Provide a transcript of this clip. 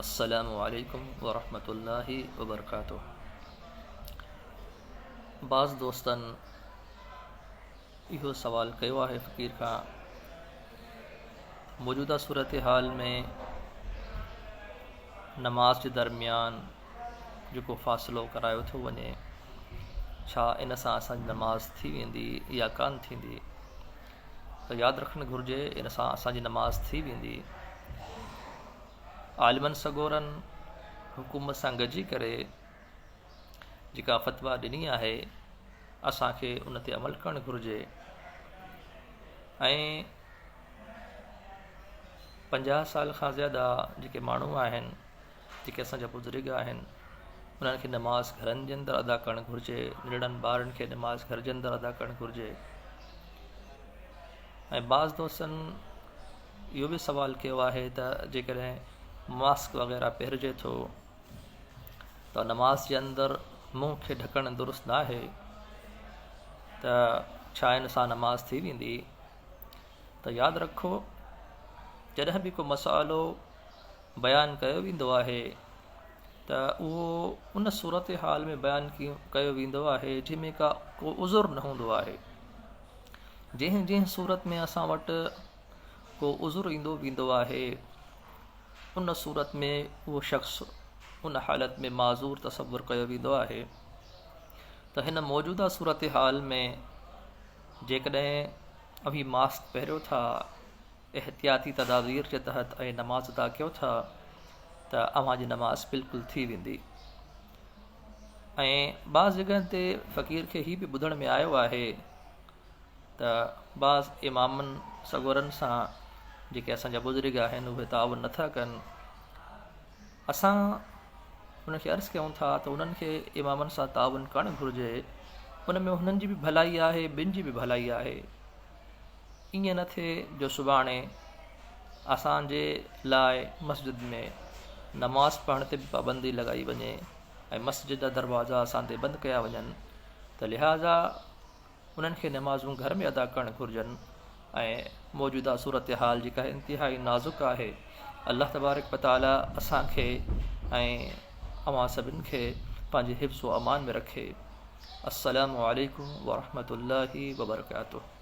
السلام عليڪم ورحمة الله وبرڪاته بعض دوستن اهو سوال ڪيو آهي فقير کان موجوده صورتحال ۾ نماز جي درميان جيڪو فاصلو ڪرايو ٿو وڃي ڇا ان سان اسان جي نماز ٿي ويندي يا ڪانه ٿيندي ته ياد رکڻ گهرجي ان سان اسان جي نماز ٿي ويندي. عالمن سڳورن حڪومت سان گڏجي ڪري جيڪا فتويٰ ڏني آهي اسان کي ان تي عمل ڪرڻ گهرجي ۽ پنجاهه سال کان زياده جيڪي ماڻهو آهن جيڪي اسان جا بزرگ آهن انهن کي نماز گهرن جي اندر ادا ڪرڻ گهرجي ننڍڙن ٻارن کي نماز گهر جي اندر ادا ڪرڻ گهرجي ۽ بعض دوستن اهو به سوال ڪيو آهي ته جيڪڏهن ماسڪ وغيره پهرجي ٿو ته نماز جي اندر منهن کي ڍڪڻ درست نه آهي ته ڇا ان سان نماز ٿي ويندي ته ياد رکو جڏهن به ڪو مسئلو بيان ڪيو ويندو آهي ته اهو ان صورتحال ۾ بيان ڪيو ويندو آهي جنهن ۾ ڪا ڪو عذر نه هوندو آهي جنهن جنهن صورت ۾ اسان وٽ ڪو عذر ايندو ويندو آهي ان صورت ۾ اهو شخص ان حالت ۾ معذور تصور ڪيو ويندو آهي ته هن موجوده صورتحال ۾ جيڪڏهن اوهين ماسڪ پهريو ٿا احتياطي تدابير جي تحت ۽ نماز ادا ڪيو ٿا ته اوهان جي نماز بلڪل ٿي ويندي ۽ بعض جڳهن تي فقير کي هي به ٻڌڻ ۾ آيو آهي ته بعض امامن سڳورن سان جيڪي اسان جا بزرگ آهن اهي تعاون نٿا ڪن اسان انهن کي عرض ڪيون ٿا ته انهن کي امامن سان تعاون ڪرڻ گهرجي ان ۾ هنن جي به ڀلائي آهي ٻن جي به ڀلائي آهي ائين نه ٿئي جو سڀاڻي اسان جي لاء مسجد ۾ نماز پڙهڻ تي به پابندي لڳائي وڃي ۽ مسجد جا دروازا اسان تي بند ڪيا وڃن ته لهٰذا انهن کي نمازون گهر ۾ ادا ڪرڻ گهرجن ۽ موجوده صورتحال جيڪا انتهائي نازڪ آهي الله تبارڪ وتعاليٰ اسان کي ۽ اوهان سڀن کي پنهنجي حفظ و امان ۾ رکي السلام عليڪم ورحمة الله وبرڪاته.